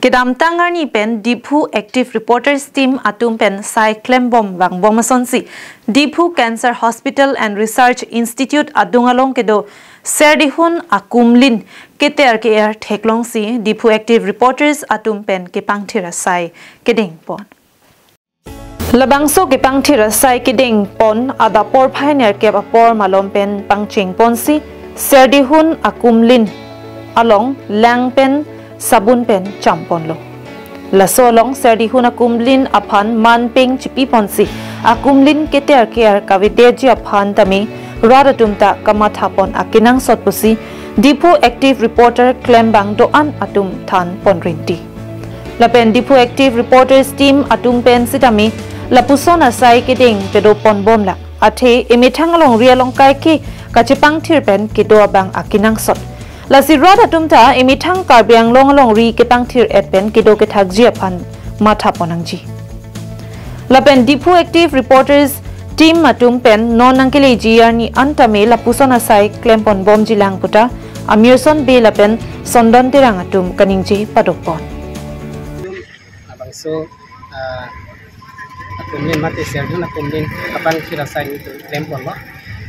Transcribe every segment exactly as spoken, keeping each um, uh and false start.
Kedamtang arni pen Diphu Active Reporters Team atum pen sai klembom vangbom asonsi Diphu Cancer Hospital and Research Institute adung along kedo Serdihun akumlin keter ke-er theklongsi Diphu Active Reporters atum pen kepangthir asai kedengpon. Labangso kepangthir asai kedengpon adap porphai nerkep apor malom pen pangchengponsi Serdihun akumlin along lang pen sabun pen champonlo. Laso along Serdihun akumlin aphan manpeng chipiponsi akumlin keter ke-er kavedeji aphan tame rat atum ta kamathapon akenangsot pusi Diphu Active Reporter klembang do-an atum thanpon rinti. Lapen Diphu Active Reporters Team atum pen sitame lapuson asai kedeng kedoponbomlang. Athe emethang alongri along kaike kachepangthir pen kedo abang akenangsot. Lasi rat atum ta emethang Karbi Anglong alongri kepangthir-et pen kedo kethakji aphan mathapon nangji. Lapen Diphu Active Reporters Team atum pen non nangkeleji arni an tame lapuson asai klemponbomjilang puta Amirson Bey lapen Sondon Terang atum kaningje padokpon. Labangso, ah, akumlin mate Serdihun akumlin kepangthir asai nelitum klemponlo.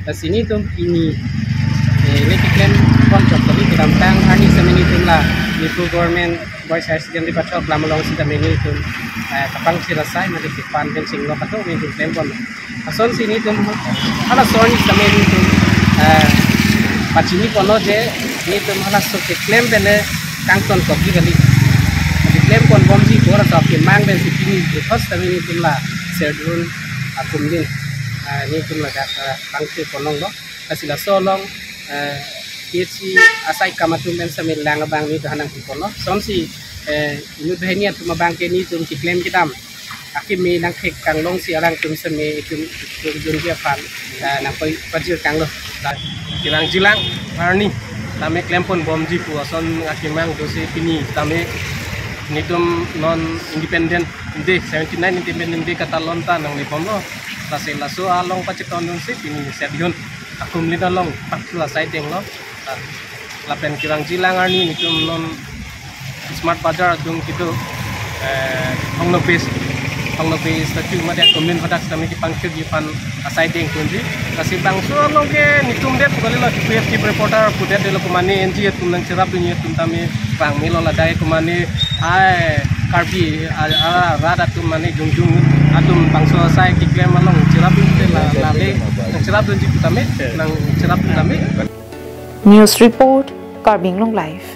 Lasi nelitum pini, eh, le keklempon chot kali, kedamtang arni sitame nelitum la Diphu Government Boys Higher Secondary Pathak lam along sitame nelitum, eh, kepangthir asai mate kepan pen chinglok atum nelitum klemponlo. Asonsi nelitum halaso arni sitame nelitum, eh, pachiniponlo je nelitum halaso keklem pen le kangtonkokji kali. Keklemponbomji bor aso kemang pensi pini jethos sitame nelitum la Serdihun akumlin, eh, nelitum ladak, eh, pangthirpon longlo. Lasi laso along, eh, P H C asai akam atum pen sitame lang abang nelitum hanang piponlo. Asonsi, eh, inut banghini atum abang ke nelitum keklem kedam akeme nangthek kanglongsi alangtum sitame itum itum junji aphan, eh, nangpajir kanglo. Kevangjilang arni tame klemponbomji pu ason akemang dosi pini tame nelitum non Independent Day, seventy-nine Independent Day katalon ta nanglebomlo. Lasi laso along pachetondunsi pini Serdihun akumlin along pangthir asai denglo. Lapen kevangjilang arni nelitum non Smart Bazar adung kedo, eh, Hongno Bey, Hongno Bey statue mate akumlin hadak sitame kepangthirji aphan asai dengponji. Lasi bangso along ke nelitum det pu kalilo, P F T reporter pu detlo, komane N G O atum nangcherapdunji atum tame bang melo, ladak komane ai Karbi a, a, rat atum mane jongjung atum bangso asai keklem along cherapdun te la, lale nangcherapdunji pu tame, nangcherapdun tame. News report, Karbi Anglong Live.